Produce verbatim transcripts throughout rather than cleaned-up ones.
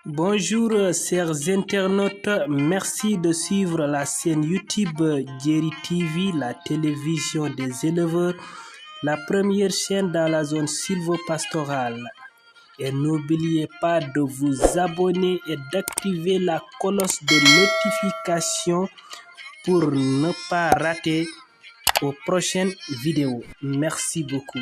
Bonjour, euh, chers internautes. Merci de suivre la chaîne YouTube, euh, Jerry T V, la télévision des éleveurs, la première chaîne dans la zone sylvopastorale. Et n'oubliez pas de vous abonner et d'activer la cloche de notification pour ne pas rater aux prochaines vidéos. Merci beaucoup.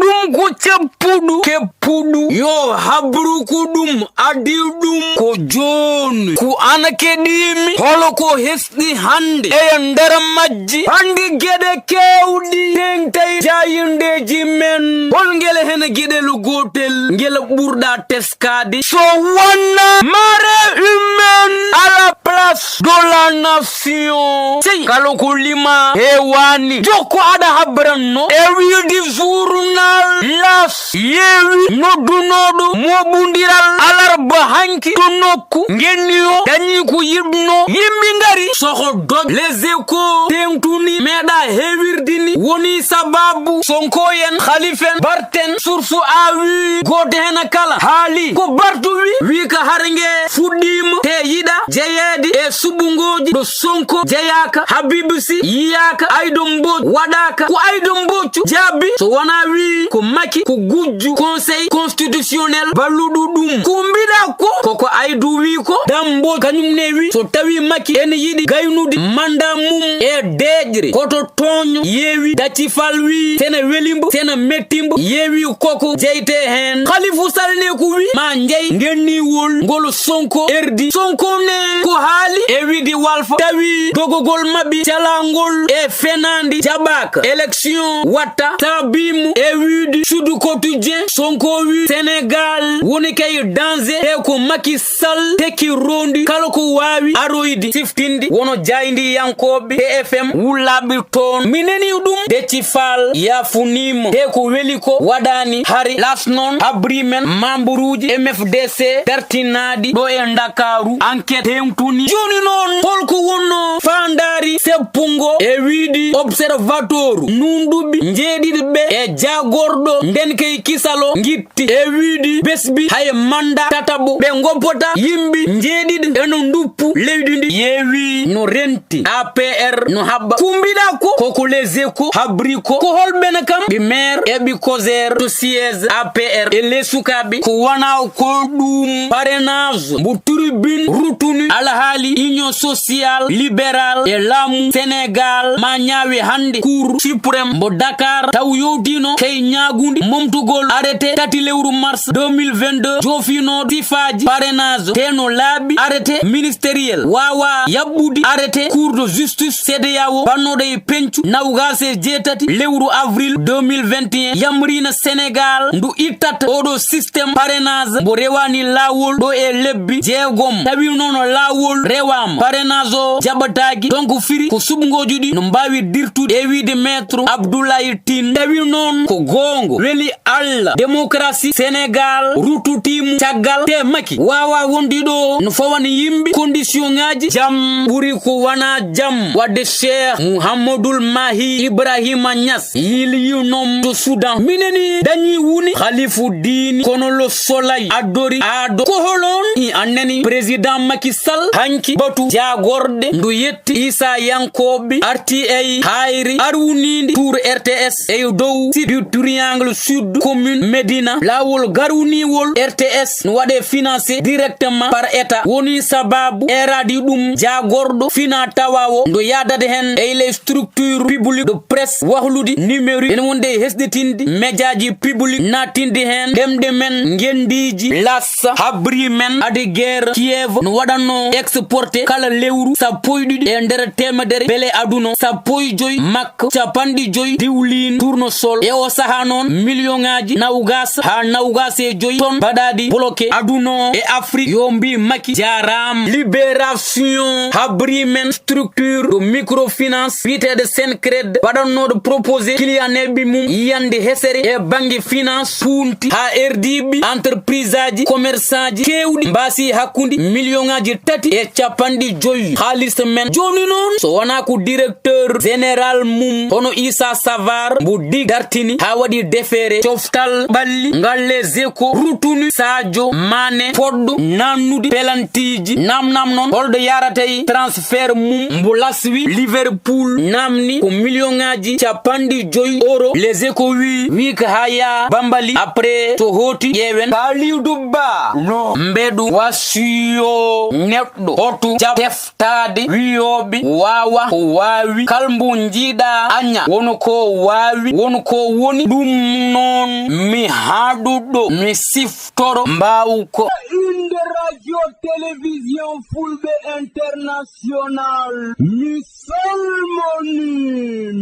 Ɗum ko ceppuɗo keppuɗo yo habru ko ɗum adi ɗum ko jooni ko ana keɗimi holo ko hesɗi hannde e nder majji hannde geɗe kewɗi tentay jayindeji men hol ngel hene geɗel gotel ngel ɓurɗa teskade so wonna mare humaine à la place de la nation sey kala ko lima hewani jokko aɗa habranno e wiidi journal las yeewi noddunoɗo moɓundiral alarba hanki to nokku ngenniyo dañi ko yiɗno yimɓe ngari soho doj les échos tentuni meeɗa hewirdini woni sababu sonko en halifen barten source a wi goto hena kala haali ko bartu wi wi ka hare nge fuɗɗima te yiɗa jeyeede e suɓungoji ɗo sonko jeyaka habibu si yiyaka aydo mboc waɗaka ko aydo mboccu jaabi so wona wi ko maki ko gujju conseil constitutionnel balluɗo ɗum ko mbiɗa ko koko aydu wi ko dambo kañum ne wi so tawi maki ene yiɗi gaynude manda mum e deeƴre hoto tooño yeewi daccifal wi sene welimbo sene mettimbo yeewi koko jeyte heen halifu salne ko wi ma njey ngenniwol ngol sonko erdi sonko ne ko haali e wiide walfa tawi dogogol maɓɓe calangol e fenaandi jaɓaaka élection watta sabimu e wiide sudu quotidien sonko wi sénégal woni kay danger e ko maki sal tekki rondi kala ko waawi aroyde siftinde wono jaayndiyankooɓe tfm wullaaɓe toon mi nani ɗum decci faal yaafuniima te ko weli ko waɗaani hari las noon habri men mamburuuji mfdc dartinaaɗi ɗo e ndakaaru enquête tentuni jooni noon holko wonno faandaari seppungo e wiidi observateur nunduɓe njeeɗiɗi ɓe e jaagorɗo nden kay kisalo ngitti e wiidi besbi hay manda tataɓo ɓe ngoppota yimɓe njeeɗiɗi eno nduppu leydi ndi yeewi no renti apr no haɓɓa kumbiɗa ko koko les échos habri ko ko holɓene kam ɓe maire e ɓe causer to siège apr e les sukaaɓe ko wona ko ɗum parrainage mbo tribune rutuni alhaali union sociale libérale e laamu sénégal ma ñaawe hannde cour suprême mbo dakar taw yowtino kay ñaagunde momtugol arrêté tati lewru mars deux mille vingt-deux joofinooɗo sifaaji parrainage te no laaɓi arrêté ministériel waawa yaɓɓude arrêté cour de justice cdao bannoɗo e pencu nawgas e jeetati lewru avril deux mille vingt et un yamrina sénégal ndu ittata oɗo système parrainage mbo rewani laawol ɗo e lebbi jeegom tawi noon laawol rewama parrainage o jaɓataaki donc firi ko suɓngooji ɗi no mbaawi dirtude e wiide maître abdoulaye tin tawi noon ko goongo weli allah démocratie sénégal rututiimo caggal te maki waawa wondi ɗo no fawani yimɓe condition ŋaaji jam ɓuri ko wona jam wadde cheikh mouhammadoul mahi ibrahima nias yiliyunom to soudan mineni dañi wuni khalifu diini kono lo solay addori aado ko holon i annani président maki sall hanki batu jaagorɗe ndu yetti isa yankooɓe arti e hayri arwuniindi tour rts e dow site du triangle sud commune médina laawol garwniiwol rts no waɗe financé directement par état woni sababu eradi ɗum jaagorɗo fina tawa o ndo yadade heen e les structure public de presse wahlude numérique ene wonde e hesɗitinde médiaji public nattinde heen ɗemɗe men ngendiiji lassa habri men ade guerre kiev no waɗanno exporté kala lewru sappo e ɗiɗi e nder temedere bele aduna sappo e joyi makko capanɗe joyi diwlin tournesol e o saha noon million ngaji nawgas ha nawgas e joyi ton mbaɗaɗi bloqué aduna o e afrique yo mbi maki jaram libération habri men structure de microfinance wiyeteɗo sencred waɗannoɗo proposé client neɓi mum yiyande hesere e banggue finance tuunti haa erdiiɓi entreprise aji commerçant ji keewɗi mbaasi hakkunde miliyoŋaaji tati e capanɗe joyi haalis men. Jooni noon, so wonaa ko directeur général mum hono Issa Savar mbo dig dartini haa waɗi defeere coftal ɓalli ngal Les Échos rutuni Sadio Mané poɗɗo nannude pelantiji. Namnam noon holɗo yarata e transfert mum mbo laswi Liverpool namni ko miliyoŋaaji capanɗe joyi euro. Les Échos wi wi ko haa yaa bambali après to hooti ƴeewen. Kalidou Ba no mbeɗu wasiyo neɗɗo hoto jaɓ teftaade wiyooɓe waawa ko waawi kal mbo njiiɗa aña wono ko waawi wono ko woni ɗum noon mi haɗuɗo mi siftoro mbaaw ko. Une radio télévision Fulɓe International. Mi salmoni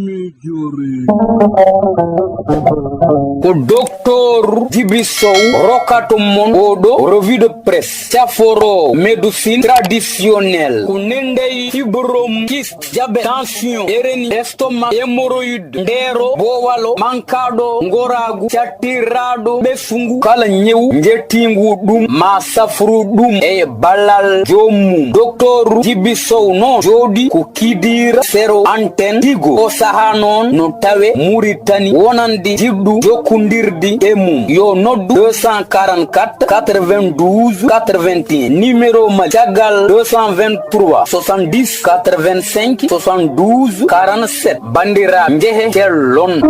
mi juri. Ko docteur Djiby Sow rokkato mon oɗo revue de presse caforo médecine traditionnelle ko nendey fibrome kyste diabète tension hernie estomac hémorroïde ndeero boowalo mankaɗo ngoraagu cattiraaɗo ɓesngu kala ñewu njettiingu ɗum ma safru ɗum e ballal joom mum. Docteur Djiby Sow noon jooɗi ko Kidira sero antenne Tigo. O saha noon no tawe Muritani wonande jiɗɗo jokkondirde e mum. Yo noddu deux cent quarante-quatre quatre-vingt-douze quatre-vingt-un. Numéro ma caggal deux cent vingt-trois soixante-dix quatre-vingt-cinq soixante-douze quarante-sept. Banndiraaɓe, njehe cellon.